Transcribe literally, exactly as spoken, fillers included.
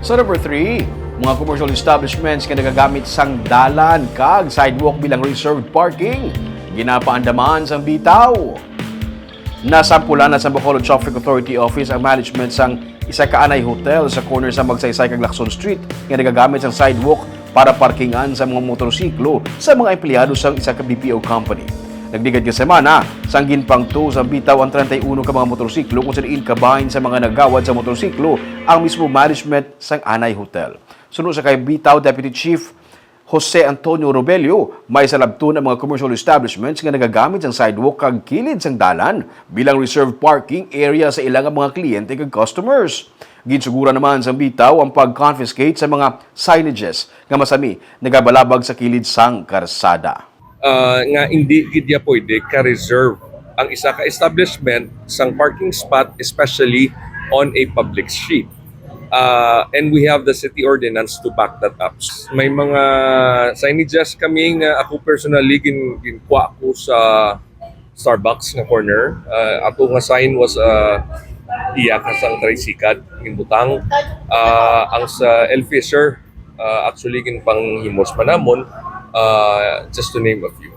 Sa number three, mga commercial establishments nga nagagamit sang dalan kag sidewalk bilang reserved parking, ginapaandaman sang bitaw. Nasampulan na sa Bacolod Traffic Authority Office ang management sang isa ka anay hotel sa corner sa Magsaysay kag Lacson Street nga nagagamit sang sidewalk para parkingan sa mga motorsiklo sa mga empleyado sang isa ka B P O company. Nagligad nga semana, sang ginpangto sang bitaw ang treinta y uno ka mga motorsiklo, kung sa diin kabahin sa mga nagawad sa motorsiklo ang mismo management sang anay hotel. Suno sa kay bitaw Deputy Chief Jose Antonio Robelio, may salabton ang mga commercial establishments nga nagagamit sang sidewalk kag kilid sang dalan bilang reserved parking area sa ila nga mga kliyente kag customers. Ginsuguran naman sang bitaw ang pag-confiscate sa mga signages nga masami nagabalabag sa kilid sang karsada. Ah, nga hindi gid ya pwede ka-reserve ang isa ka establishment sang parking spot, especially on a public street. Ah, and we have the city ordinance to back that up. May mga signages kami nga ako personally gin ginkuha ko sa Starbucks nga corner. Ah, ato nga sign was, ah, iya ka sang tricycad ginbutang. Ah, ang sa El Fisher, ah, actually ginpanghimos pa namon, ah, just to name a few.